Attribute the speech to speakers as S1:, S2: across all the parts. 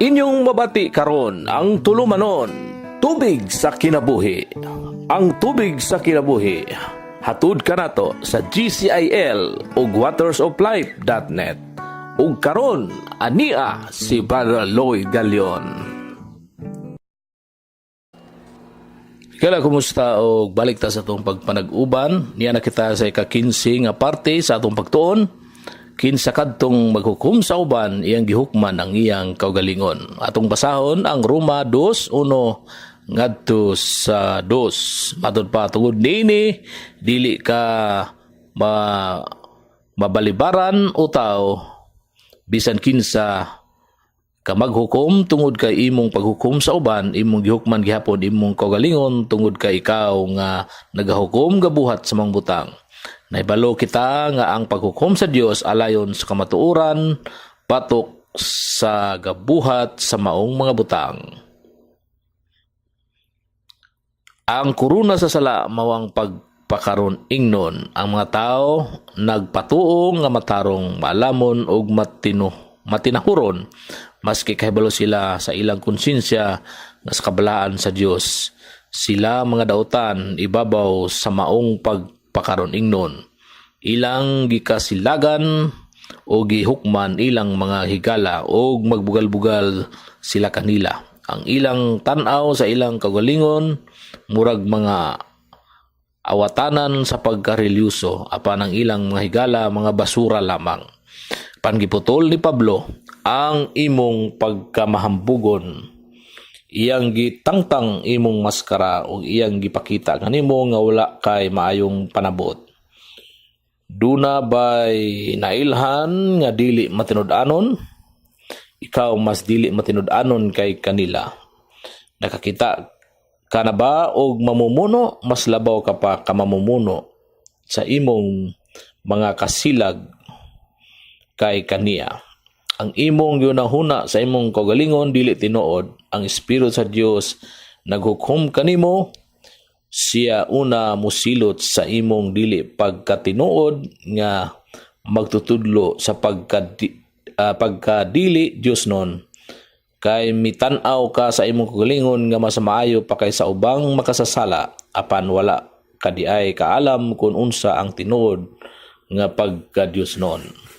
S1: Inyong mabati karon ang tulumanon, Tubig sa Kinabuhi. Ang Tubig sa Kinabuhi, hatud kanato sa GCIL ug watersoflife.net. Ug karon ania si Brother Lloyd Galion. Kala, kumusta og balik ta sa atong pagpanag-uban? Niya na kita sa ika-15 nga parte sa atong pagtuon. Kinsa kadtong maghukom sa uban, iyang gihukman ang iyang kaugalingon. Atong basahon ang Roma 2:1 ngadto sa 2. Matod pa, tungod niini dili ka mabalibaran o tao bisan kinsa ka maghukom, tungod kay imong paghukom sa uban, imong gihukman gihapon imong kaugalingon, tungod kay ikaw nga nagahukom gabuhat sa mga butang. Nahibalo kita nga ang paghukom sa Dios alayon sa kamatuoran, batok sa gabuhat sa maong mga butang. Ang koruna sa sala mao ang pagpakaron ingnon. Ang mga tao nagpatuo nga matarong, maalamon ug matinahuron, maski kahibalo sila sa ilang konsensya nga sa kabalaan sa Dios sila mga dautan ibabaw sa maong pagpakaron ingnon. Ilang gikasilagan o gihukman ilang mga higala o magbugal-bugal sila kanila. Ang ilang tan-aw sa ilang kaugalingon murag mga awatanan sa pagkarelyoso, apan ang ilang mga higala mga basura lamang. Giputol ni Pablo ang imong pagkamahambugon. Iyang gitangtang imong maskara ug iyang gipakita kanimo nga wala kay maayong panabot. Duna bay nailhan nga dili matinud-anon? Ikaw mas dili matinud-anon kay kanila. Nakakita ka na ba og mamumuno? Mas labaw ka pa ka mamumuno sa imong mga kasilag kay kaniya. Ang imong gihunahuna sa imong kaugalingon dili tinuod. Ang Espiritu sa Dios naghukom kanimo. Siya una musilot sa imong dili pagkatinuod nga magtutudlo sa pagkadili Diosnon, kay mitan-aw ka sa imong kaugalingon nga mas maayo pa kay sa ubang makasasala, apan wala ka diay kaalam kung unsa ang tinuod nga pagka-Diosnon.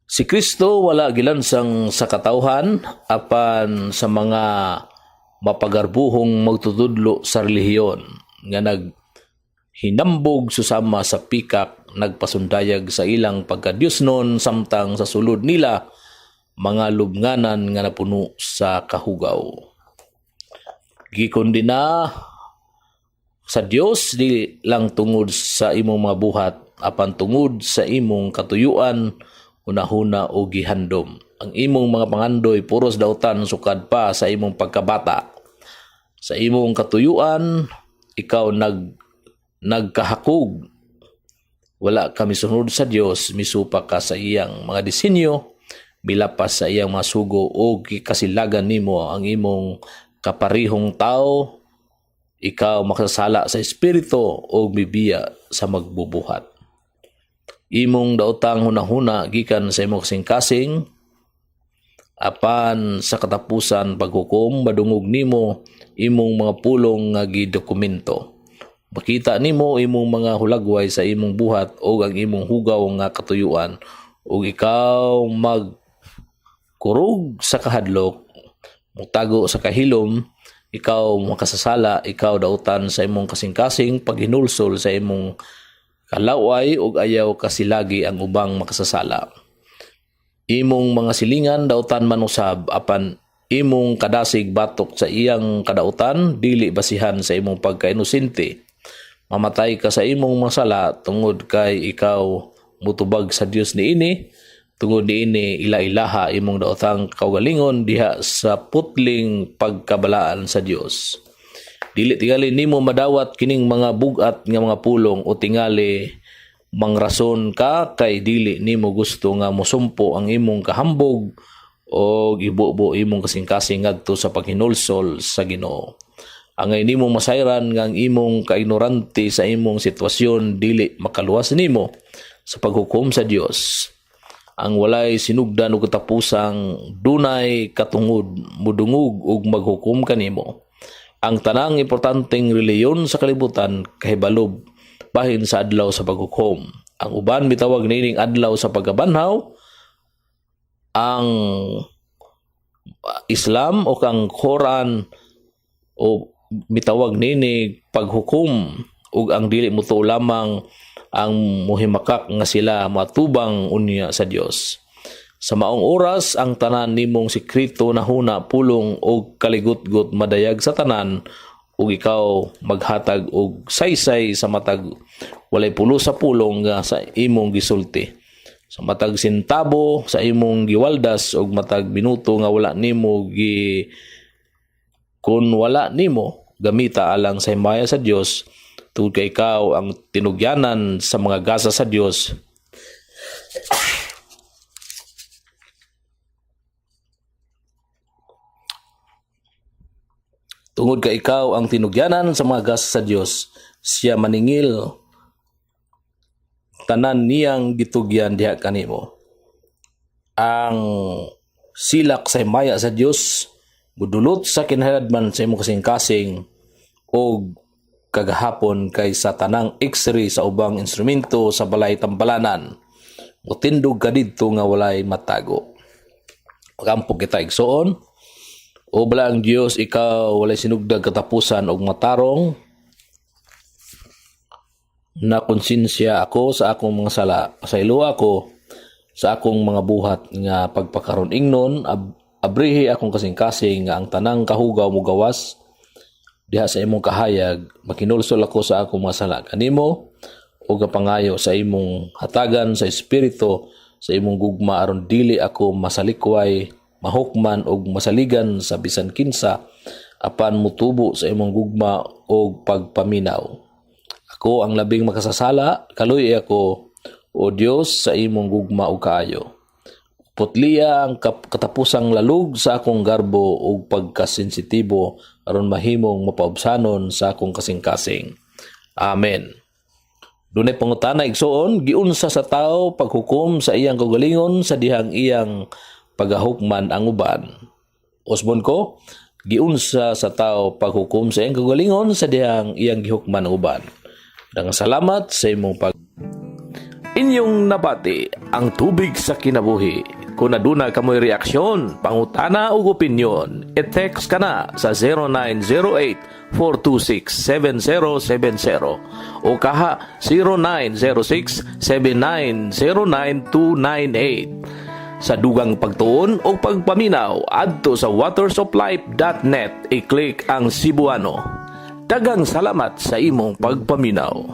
S1: Si Kristo wala gilansang sa katawhan, apan sa mga mapagarbuhong magtutudlo sa relihiyon nga naghinambog susama sa pikak, nagpasundayag sa ilang pagka-Diosnon samtang sa sulod nila mga lubnganan nga napuno sa kahugaw. Gikondena sa Dios dili lang tungod sa imong mga buhat, apan tungod sa imong katuyuan, hunahuna o gihandom. Ang imong mga pangandoy puros dautan sukad pa sa imong pagkabata. Sa imong katuyuan, ikaw nagkahakog. Wala ka misunod sa Dios, misupak ka sa iyang mga disenyo, milapas sa iyang mga sugo o kasilagan nimo ang imong kaparihong tao. Ikaw makasasala sa espiritu o mibiya sa magbubuhat. Imong daotang hunahuna gikan sa imong kasing-kasing, apan sa katapusan paghukom madungog nimo imong mga pulong nga gidokumento. Makita nimo imong mga hulagway sa imong buhat o ang imong hugaw nga katuyuan, ug ikaw magkurog sa kahadlok, mutago sa kahilom. Ikaw makasasala, ikaw dautan sa imong kasing-kasing paghinulsol sa imong kalaway ug ayaw kasilagi ang ubang makasasala. Imong mga silingan dautan man usab, apan imong kadasig batok sa iyang kadautan dili basihan sa imong pagkainosente. Mamatay ka sa imong mga sala tungod kay ikaw mutubag sa Dios niini. Tungod niini ila-ilaha imong daotang kaugalingon diha sa putling pagkabalaan sa Dios. Dili tingali nimo madawat kining mga bugat nga mga pulong o tingali mangrason ka kay dili nimo gusto nga mosumpo ang imong kahambog o ibubo imong kasing-kasing ngadto sa paghinulsol sa Ginoo. Angay nimo masayran nga ang imong kaignorante sa imong sitwasyon dili makaluwas nimo sa paghukom sa Dios. Ang walay sinugdan ug katapusang dunay katungod mudungog ug maghukom kanimo. Ang tanang importanteng relihiyon sa kalibutan kahibalo bahin sa adlaw sa paghukom. Ang uban mitawag niining adlaw sa pagkabanhaw. Ang Islam o kang Quran o mitawag nini paghukom, ug ang dili motuo lamang ang muhimakak nga sila matubang unya sa Dios. Sa maong oras, ang tanan nimong sekreto na huna, pulong og kaligutgot madayag sa tanan, ug ikaw maghatag og saysay sa matag walay pulos sa pulong nga sa imong gisulti, sa matag sentabo sa imong giwaldas, ug matag minuto nga wala nimo gi kun wala nimo gamita alang sa himaya sa Dios, tungod kay ikaw ang tinugyanan sa mga gasa sa Dios. Tungod kay ikaw ang tinugyanan sa mga gasa sa Dios, siya maningil tanan niyang gitugyan diha kanimo. Ang silak sa himaya sa Dios mudulot sa kinahiladman sa imong kasing-kasing og kagahapon kay sa tanang x-ray sa ubang instrumento sa balay tambalanan. Mutindog ka didto nga walay matago. Magampo kita, igsoon. O balaang Dios, ikaw walay sinugdag katapusan og matarong. Na konsensya ako sa akong mga sala. Pasayloa ako sa akong mga buhat nga pagpakaron ingnon. Abrihi akong kasing-kasing nga ang tanang kahugaw mogawas diha sa imong kahayag. Makinulsol ako sa akong mga sala kanimo ug pangayo sa imong hatagan sa espiritu sa imong gugma aron dili ako masalikway, mahukman og masaligan sa bisan kinsa, apan mutubo sa imong gugma og pagpaminaw. Ako ang labing makasasala, kaluy ako, o Dios, sa imong gugma ug kaayo. Putlia ang katapusang lalug sa akong garbo ug pagkasensitibo aron mahimong mapaubsanon sa akong kasing-kasing. Amen. Dunay pangutana, igsoon: giunsa sa tao paghukom sa iyang kaugalingon sa dihang iyang pagahukman ang uban? Usbon ko, giunsa sa tao paghukom sa iyang kaugalingon sa dihang iyang gihukman ang uban? Daghang salamat sa imong pag Inyong nabati ang tubig sa kinabuhi. Kung aduna kamoy reaksyon, pangutana ug opinyon, i-text ka na sa 0908-426-7070 o kaha 0906-7909298. Sa dugang pagtuon o pagpaminaw, adto sa watersoflife.net, i-click ang Cebuano. Daghang salamat sa imong pagpaminaw.